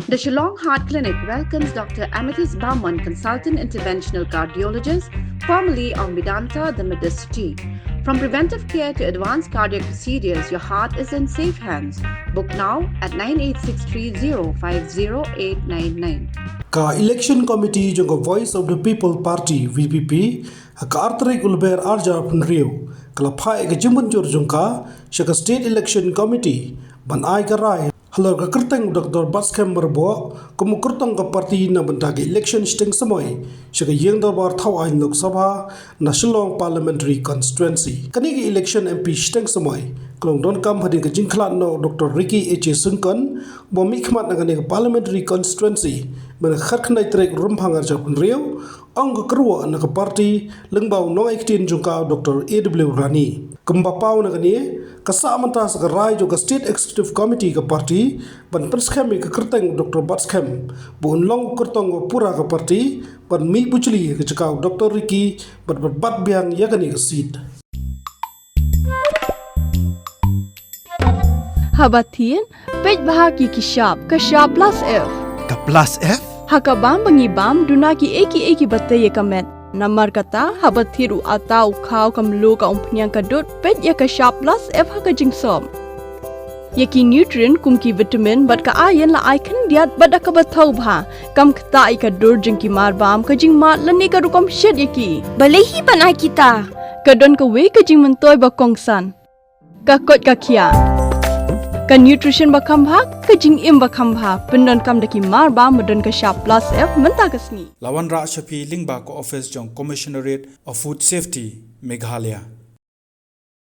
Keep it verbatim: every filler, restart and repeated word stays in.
The Shillong Heart Clinic welcomes Doctor Amethyst Barman, Consultant Interventional Cardiologist, formerly of Medanta, the Medicity. From preventive care to advanced cardiac procedures, your heart is in safe hands. Book now at nine eight six three zero five zero eight nine nine. Ka Election Committee jong ka Voice of the People Party, V P P, ha ka ar tarik u Lber ar hajar arphew hynriew, ka la phah ïa ka jingmynjur jong ka sha ka State Election Committee ban ai ka rai halor ka kyrteng u Doctor Batskhem Myrboh kum u kyrtong ka party na bynta ka election shiteng samoi sha ka ïing dorbar thaw aiñ Lok Sabha na Shillong Parliamentary Constituency. Kane ka election M P shiteng samoi ka long donkam hadien ka jingkhlad noh u Doctor Ricky H A Syngkon, uba mihkhmat na kane ka Parliamentary Constituency, mynne ka khatkhyndai tarik Rymphang ar hajar arphew hynriew, ong ka kyrwoh na ka party lyngba u nongaiktien jong ka u Doctor A W Rani. Kumba paw na kane, ka sah mynta sa ka rai jong ka State Executive Committee ka party ban pynskhem ïa ka kyrteng u Doctor Batskhem ba un long u kyrtong ba pura ka party ban mih bujli ïa ka jaka u Doctor Ricky bad ban bat biang ïa kane ka seat. Haba thied, peit bha ki ki shap, ka shap plus F. Ka plus F? Ha ka bam ba ngi bam, duna kiei kiei kiba tei ïa ka met. Namar kata, haba thied u atta, u khaw, ka mluh, ka umphniang, ka dud, peit ïa ka shap plus F ha ka jingsop. Ïa ki nutrient kum ki vitamin bad ka iron la ai khyndiat bad da kaba thaw bha. Kam ktah ïa ka dur jong ki mar bam, ka jingmad lane ka rukom shet ïa ki. Balei hi ban ai kita? Ka don kawei ka jingmyntoi ba kongsan. Ka koit ka khiah. Ka nutrition ba kham bha, ka jingim ba kham bha. Pyndonkam da ki mar bam ba don ka shap plus F mynta ka sngi. La wanrah sha phi lyngba ka office jong Commissionerate of Food Safety, Meghalaya.